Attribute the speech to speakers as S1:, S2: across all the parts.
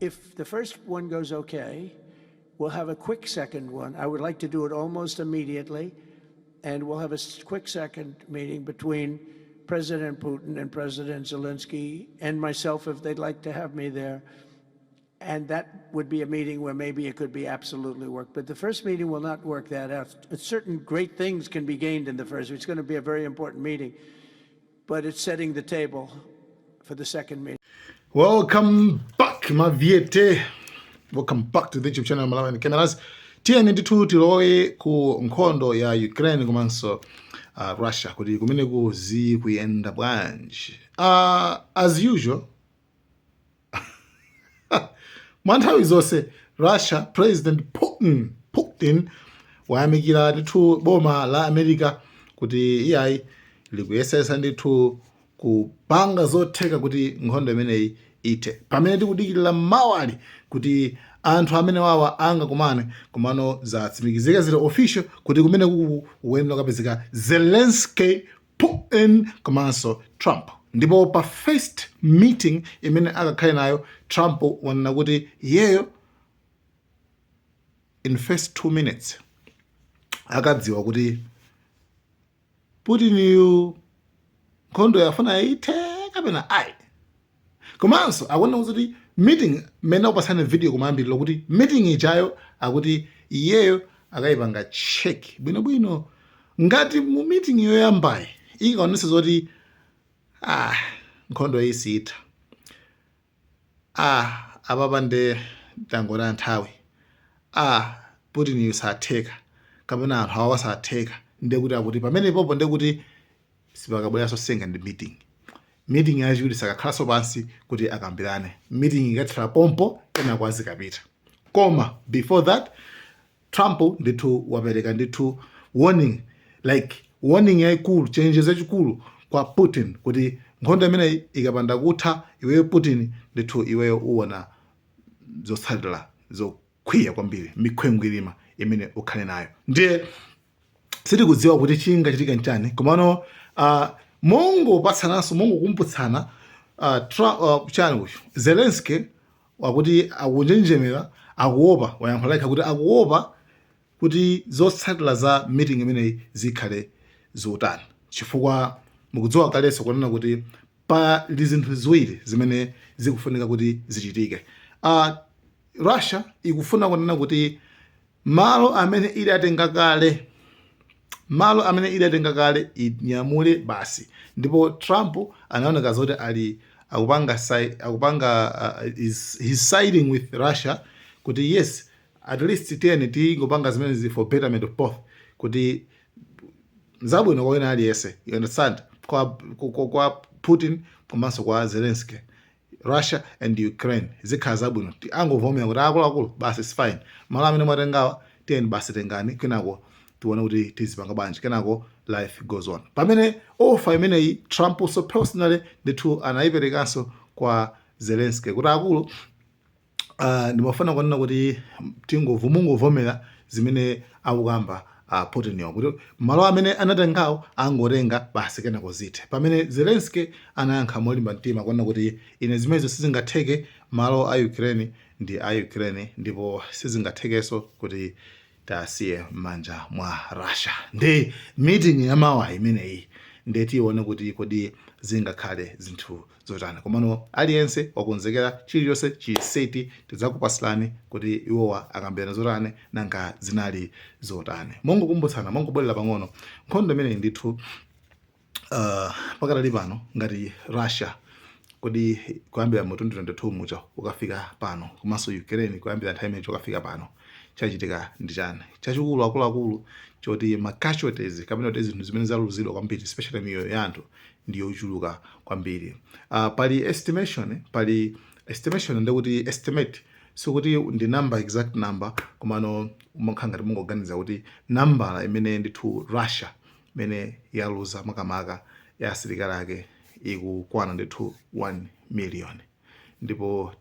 S1: If the first one goes okay, we'll have a quick second one. I would like to do it almost immediately, and we'll have a quick second meeting between President Putin and President Zelensky and myself if they'd like to have me there. And that would be a meeting where maybe it could be absolutely worked. But the first meeting will not work that out. Certain great things can be gained in the first. It's going to be a very important meeting, but it's setting the table for the second meeting.
S2: Welcome back, maviete. Welcome back to the YouTube channel Malawi Cameras. Tiyeni ndithu tilowe ku nkhondo ya Ukraine komanso Russia, kuti kumeneku zikuyenda bwanji. As usual, mwa nthawi zonse, Russia President Putin wayamikira ndithu boma la America kuti iyayi, likuyesesa ndithu kupanga zotheka kuti nkhondo imeneyi ithe, pamene tikudikirira mawali kuti anthu amene wawa angakumane. Komano zatsimikizika, zili official kuti kumene kuku kuyenera kukapezeka Zelensky, Putin komanso Trump. Ndipo pa first meeting imene akakhale nayo, Trump wanena kuti iyeyo in first 2 minutes akadziwa kuti Putin yu nkhondo yafuna ithe kapena ayi. Komanso akuona kuti meeting mmene akupasani video kumayambiriro, kuti meeting ichayo akuti iyeyo akayipanga check bwinobwino. Ngati mu meeting yoyambayi ikaonesa zoti ah, nkhondo iyi sitha, ah, apapa nde tangota nthawi, ah, Putin yu satheka kapena anthu awa satheka, ndiye kuti akuti pamene popo ndiye kuti sipakabweranso second meeting. Meeting yachiwiri sakakhalanso pansi kuti akambirane. Meeting ikathera pompo, kenako azikapita. Koma before that, Trump ndithu wapereka ndithu warning, like warning yayikulu, chenjezo chachikulu kwa Putin kuti nkhondo imeneyi ikapanda kutha, iweyo Putin, ndithu iweyo uwona zotsatira zokwiya kwambiri, mikhwengwirima imene ukhale nayo. Ndiye sitikudziwa kuti chingachitika nchani. Komano mongopatsananso, mongokumbutsana, chani, uyu Zelensky wakuti akunjenjemera, akuopa, wayankhula like kuti akuopa kuti zotsatira za meeting imeneyi zikhale zotani, chifukwa mukudziwa kalenso kunena kuti pali zinthu ziwiri zimene zikufunika kuti zichitike. Russia ikufuna kunena kuti malo amene ili atenga kale, malo amene ili atenga kale, inyamule basi. Ndipo Trump anaoneka zoti ali akupanga akupanga he's siding with Russia kuti yes, at least tiyeni tingopanga zimenezi for betterment of both, kuti zabwino kwa wina aliyense, you understand, kwa Putin komanso kwa Zelensky, Russia and Ukraine, zikhala zabwino. Angovomera kuti akuluakulu, basi, it's fine, malo amene mwatengawa tiyeni basi tengani, kenako tione kuti tizipanga bwanji, kenako life goes on. Pamene offer imeneyi Trump so personally ndithu anayiperekanso kwa Zelensky kuti akulu, ndimafuna kunena kuti mungovomera zimene akukamba Putin yo, kuti malo amene anatengawo angotenga basi, kenako zithe. Pamene Zelensky anayankha molimba mtima kunena kuti ine zimenezo sizingatheke, malo a Ukraine ndi a Ukraine, ndipo sizingathekenso kuti tasiye m'manja mwa Russia. Ndi meeting yamawa imeneyi, ndiye tione kuti kodi zingakhale zinthu zotani. Komano aliyense wakonzekera, chilichonse chili set. Tidzakupasilani kuti iwowa akambirana zotani, nanga zinali zotani. Mongokumbutsana, mongobwerera pang'ono, nkhondo imeneyi ndithu pakatali pano ngati Russia, kodi kuyambira mu 2022 muja ukafika pano, komanso Ukraine kuyambira nthawi imeneyi ukafika pano, chachitika ndi chani chachikulu, akuluakulu, choti ma casualties kapena kuti zinthu zimene zaluzidwa kwambiri, especially miyoyo ya anthu, ndi yochuluka kwambiri? Pali estimation, pali estimation, ndikuti estimate sikuti ndi number, exact number, komano umakhala ngati mungoganiza kuti nambala imene ndithu Russia imene yaluza makamaka ya asilikali ake ikukwana ndithu 1 million. Ndipo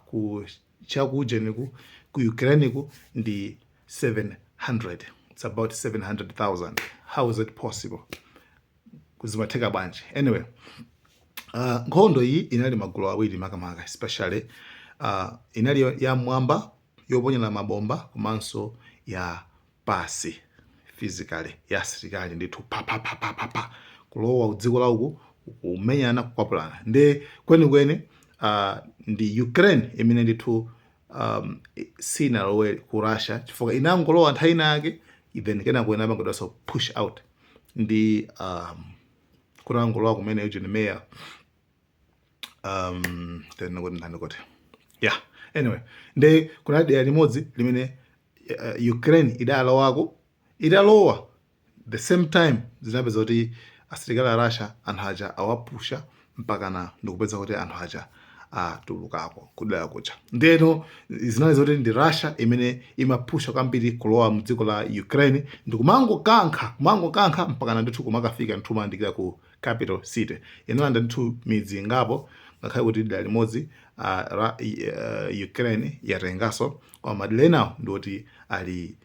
S2: ku chakujeniku, ku Ukraine ku, ndi 700, it's about 700,000. How is it possible? Kuzimatheka bwanji? Anyway, nkhondo iyi inali magulu awiri makamaka, especially Inali ya mwamba yoponyera mabomba komanso ya pasi, physically, ya asilikali ndithu, pa pa pa pa pa pa, kulowa dziko la uku, kumenyana, kukwapulana. Ndi kwenikweni ndi Ukraine imene ndithu sinalowe ku Russia, chifukwa inangolowa nthawi ina yake, then kenako inapangidwanso push out ndi kuti angolowa kumene Eugene Mayor, then kuti ndani kuti, yeah, anyway, ndi kunali dera limodzi limene Ukraine idalowako. Idalowa the same time, zinapeza kuti asilikali a Russia, anthu aja awapusha mpakana ndikupeza kuti anthu aja atulukako kudera kuja. Ndeno zinali zoti ndi Russia imene imapusha kwambiri kulowa mdziko la Ukraine ndikumangokankha, kumangokankha mpakana ndithu kumakafika ndithu mayandikira ku capital city. Inalanda ndithu midzi ingapo, ngakhale kuti dera limodzi Ukraine yatenganso, koma madera enawo ndiwoti ali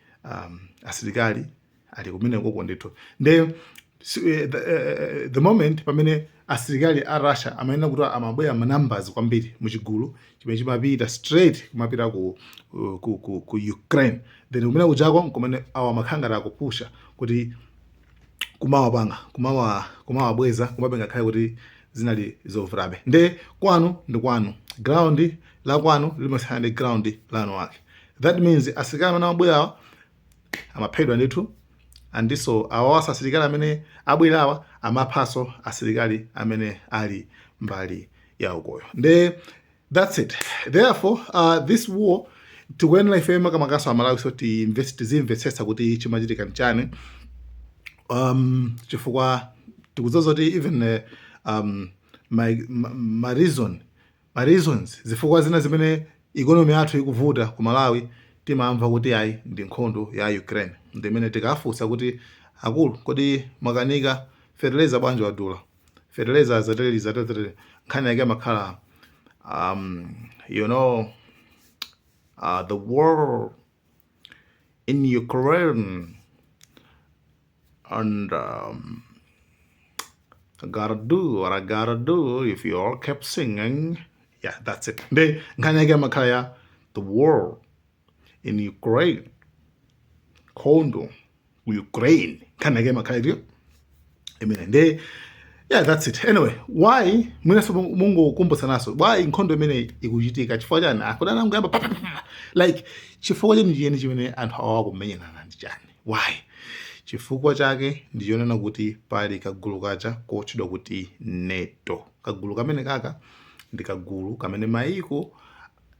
S2: asilikali ali kumenekoko ndithu. Nde the moment pamene asilikali a Russia amayenera kuti amabwera ma numbers kwambiri muchigulu chimene chimapita straight kumapita ku Ukraine, then kumene kuchako kumene awo amakhala ngati akupusha kuti kumawapanga, kumawabweza, kumabe ngakhale kuti zinali zovutabe. Nde kwanu ndi kwanu, ground la kwanu limasiyana ndi ground lanu wake. That means asilikali amene amabwerawa amaphedwa ndithu, andiso awawaso asilikali amene abwerawa amaphaso asilikali amene ali mbali ya ukoyo. Nde that's it. Therefore, this war tikuyenera ife makamakaso Amalawi so tizimvetsetsa kuti chimachitika nchani, chifukwa tikudziwa kuti even my reasons, zifukwa zina zimene economy yathu ikuvuta ku Malawi, timamva kuti ayi, ndi nkhondo ya Ukraine. Ndimene tikafunsa kuti, "Akulu, kodi mwakanika fertilizer bwanji wadula? Fertilizer zatere zatere." Nkhani yake amakhala the war in Ukraine and I gotta do what I gotta do if you all kept singing. Yeah, that's it. Nde nkhani yake amakhala ya the war in Ukraine, nkhondo ku Ukraine. Nkhani yake amakhala iliyo imene. Nde yeah, that's it. Anyway, why mwinaso mungokumbutsa why nkhondo imene ikuchitika? Chifukwa chani akudana ngoyamba pa, pa, pa, pa? Like, chifukwa chani chiyeni chimene anthu awa kumenyerana ndi chani? Why? Chifukwa chake ndichonena kuti pali kagulu kaja kotchedwa kuti NATO. Kagulu kamene kaka ndi kagulu kamene maiko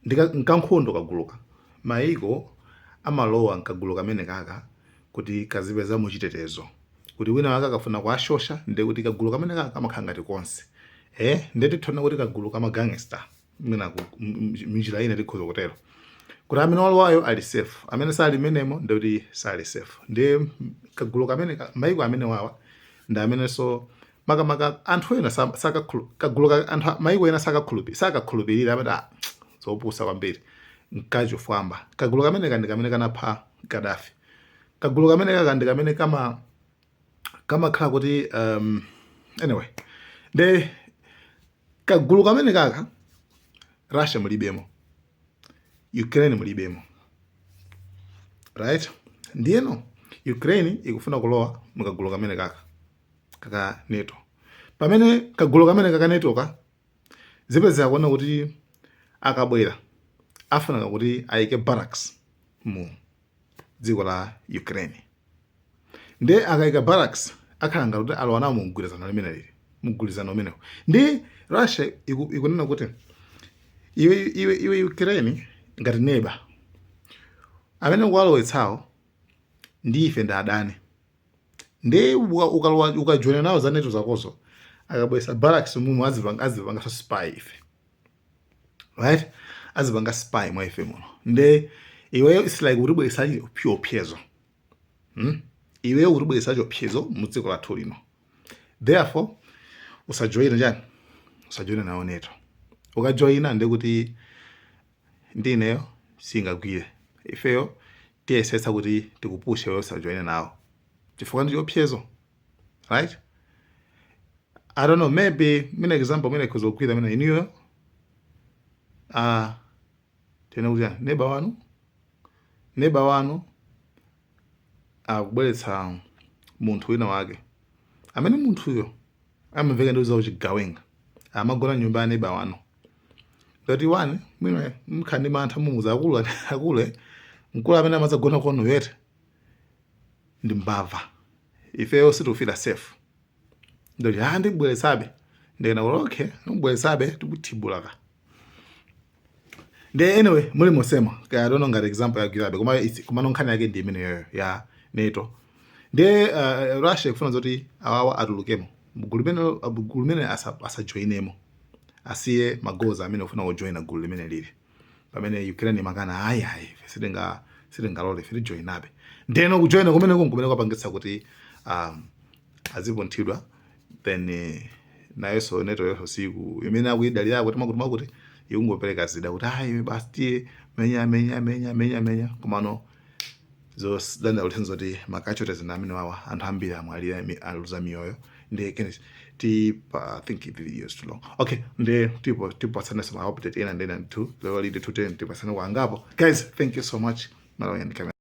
S2: ndi nkankhondo. Kaguluka maiko amalowa nkagulu kamene kaka kuti kazipeza muchitetezo, kuti wina wake akafuna kuashosha, ndiye kuti kagulu kamene kaka kamakhala ngati konse. Ndiye tithaona kuti kagulu kama gangster mwina minjira ina tikhoza kutero kuti amene walowayo ali safe, amene sali menemo ndiye kuti sali safe. Ndiye kagulu kamene maiko amene wawa ndi amenenso makamaka anthu ena kagulu anthu maiko ena sakakhulupirira, amati, "Ah, zopusa kwambiri, nkachifwamba." Kagulu kamene kandi kamene kanapha Gaddafi. Kagulu kamene kaka ndi kamene kamakhala kuti anyway, nde kagulu kamene kaka Russia mulibemo, Ukraine mulibemo, right? Ndiyeno Ukraine ikufuna kulowa mukagulu kamene kaka kaka NATO. Pamene kagulu kamene kaka NATO ka zipezeka kuona kuti akabwera afunika kuti ayike barracks mu dziko la Ukraine. Nde akayika barracks, akhala ngati kuti alowa nawo mu mgwirizano limene lili mgwirizano umenewo. Ndi Russia ikunena kuti, "Iwe Ukraine, ngati neighbor amene ukuwalowetsawo ndi ife ndi adani, ndi ukalowa, ukajoina nawo za NATO zakozo, akabwesa barracks mumu azipanganso spy ife, right? Azipanga spy mwa ife muno. Nde iweyo it's like kutibweretsa chiopsezo, Iweyo kutibweretsa chiopsezo mu dziko lathu lino. Therefore usajoine chani, usajoine nawo NATO. Ukajoina ndi kuti ndi ineyo singagwire. Ifeyo tiyesetsa kuti tikupushe iweyo usajoine nawo chifukwa ndi chiopsezo, right?" I don't know, maybe mine example mine ikhoza kugwira mine inuyo. Tene kuti neba wanu akubweretsa munthu wina wake amene munthuyo amamveka ndi zauchigawenga, amagona nyumba ya neba wanu. Ngati wani mwina mkhala ndi mantha, mumuza akulu, akulu, mkulu amene amadzagona kwanu yete ndi mbava, ifeyo sitikufila safe. Ndoti ah, ndibweretsabe. Ndikena kuti okay, ndibweretsabe, tikuthibulaka. Ndi anyway, muli mosema, I don't know ngati example yagwirabe, koma komano nkhani yake ndi imeneyoyo ya NATO. Ndi Russia ikufuna zoti awawa atulukemo gulu limene asajoinemo, asiye magoza amene ufuna kujoina gulu limene lili, pamene Ukraine imakana, ayi ayi, ife sitingalole, ife tijoinabe. Ndeno kujoina kumeneko kumene kwapangitsa kuti azipunthidwa. Then nayenso NATO yonso siku imene akuyidalira kuti makuti makuti ikungopereka zida kuti ayi, basi, tiye menya menya menya menya menya. Komano zodandaulitsa zoti ma casualties na amene wawa, anthu ambiri amwalira, aluza miyoyo. Ndi kene ti I think the video is too long. Okay, ndi tipo tipatsaneso ma update ena ndi ena ndithu. Lero lidi 210 tipatsane kuangapo. Guys, thank you so much. Malawi and camera.